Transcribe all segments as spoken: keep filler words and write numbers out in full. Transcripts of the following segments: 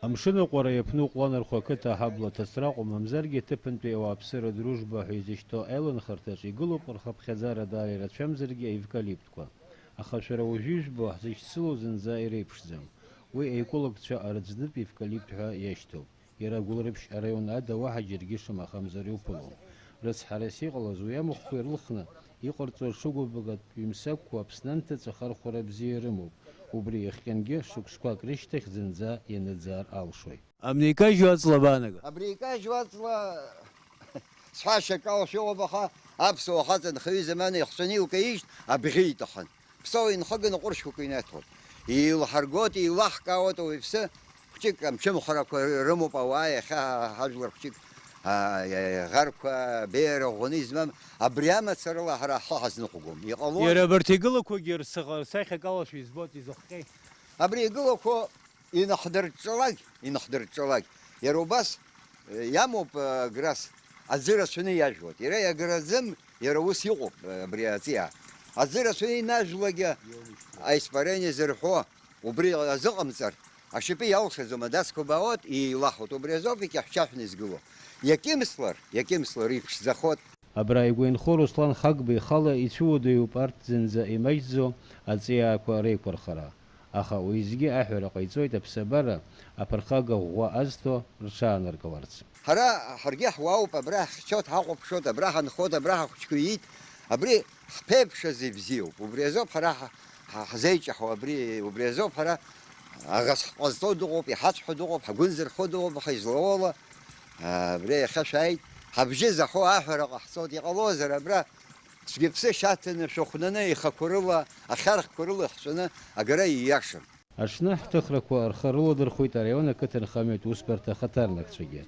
Амшын аҟәара иаԥну Ҟәланырхәа ақыҭа аҳабла ҭацәраҟа, мамзаргьы аҭыԥантәи ауааԥсыра Дружба ҳәа изышьҭоу аиланхарҭаҿ игылоуп рхыԥхьаӡара даара ирацәамзаргьы аевкалиптқәа. Аха шәара уажәы ижәбо ҳзышьцылоу зынӡа иреиԥшӡам. Уи аекологцәа арыӡнытә евкалипт ҳәа иашьҭоуп. Иара агәылрыԥшь араион ада уаҳа џьаргьы шамахамзар иуԥылом. Рыцҳарас иҟалаз уи амахәқәа ирылхны иҟарҵо аҽыбӷатәи ҩымсакқәа Аԥсны анҭыҵ ахархәара бзиа рымоуп. Убри иахҟьангьы шықәсқәак рышьҭахь зынӡа ианыӡаар алшоит. Абни икажьу аҵла абаанага? Абри икажьу аҵла сҳәашьак алшәоуп, аха аԥсуа хаҵа нхаҩы замана ихҵәаны илкаижьт абӷьы иҭахын. Ԥсоу инхыганы ҟәыршьқәак инаҭоит. Еилаҳаргоит, еилаҳкаауеит ауаҩԥсы. Хәҷык амчымхәрақәа рымоуп ауаа иахьа ҳажәлар хәҷык, а, ӷарқәа, беиара ӷәӷәаны измам, абри амацарала ҳара ҳхы ҳазныҟәгом. Иҟалоит. Иара абарҭ игылақәагьы рсаха-, рсахьа акалашәа избоит, изыхҟьеи? Абри игылақәо инахдырҿалак, инахдырҿалак. Иара убас, э, иамоуп, э, аграс, аӡы рацәаны иажәлоит. Иара иагараӡам, иара ус иҟоуп, э, абри аҵиаа. Аӡы рацәаны инажәлакгьы аиспарение зырҳәо, убри азыҟамҵар, ашьапы иалшаӡом, адацқәа баауеит, еилаҳауеит. Убри азоуп икьаҳәчаҳәны изгыло. Иакьымслар, иакьымслар, иԥшӡахоит. Абра игәы инхо Руслан Хагба ихала ицәуадаҩуп арҭ зынӡа имаҷӡоу аҵиаақәа реиқәырхара. Аха уеизгьы аҳәара ҟаиҵоит аԥсабара аԥырхага ӷәӷәа азҭо рҽааныркыларц. Ҳара ҳаргьы ҳуаауп, абра ҳхьчоит, ҳахәаԥшуеит, абра ҳанхоит, абра ҳахәыҷқәа иит, абри ҳԥеиԥшаз ибзиоуп. Убри азоуп ҳара ҳа-, ҳа-, ҳзеиҷаҳауа, абри, убри азоуп ҳара аӷас ҳҟазҵо дыҟоуп, иҳацәҳәо дыҟоуп, ҳгәы нзырхо дыҟоуп, аха излауала, а, абри иахьа шәааит, ҳабжьы заҳо аҳәара ҟаҳҵоит, иҟалозар, абра цәгьаԥсы шьаҭаны, шәыхәнаны, ихақәа рыла, ахьархәқәа рыла ихҵәаны агара ииашам. Аҽны ҳҭыхрақәа рхы рыладырхәит араион ақыҭанхамҩатә усбарҭа ахаҭарнакцәагьы,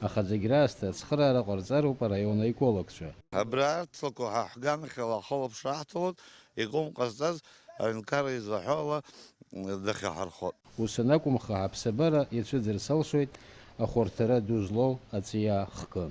аха зегь раасҭа ацхыраара ҟарҵароуп араион аекологцәа. Абра арҭлақәа ҳа ҳганахьала ахылаԥшра ҳҭалоит, иком ҟазҵаз аинкара излаҳәо ала дахьаҳархоит. Ус анакәымха, ҳаԥсабара иацәыӡырц алшоит ахәарҭара ду злоу аҵиаа хкы.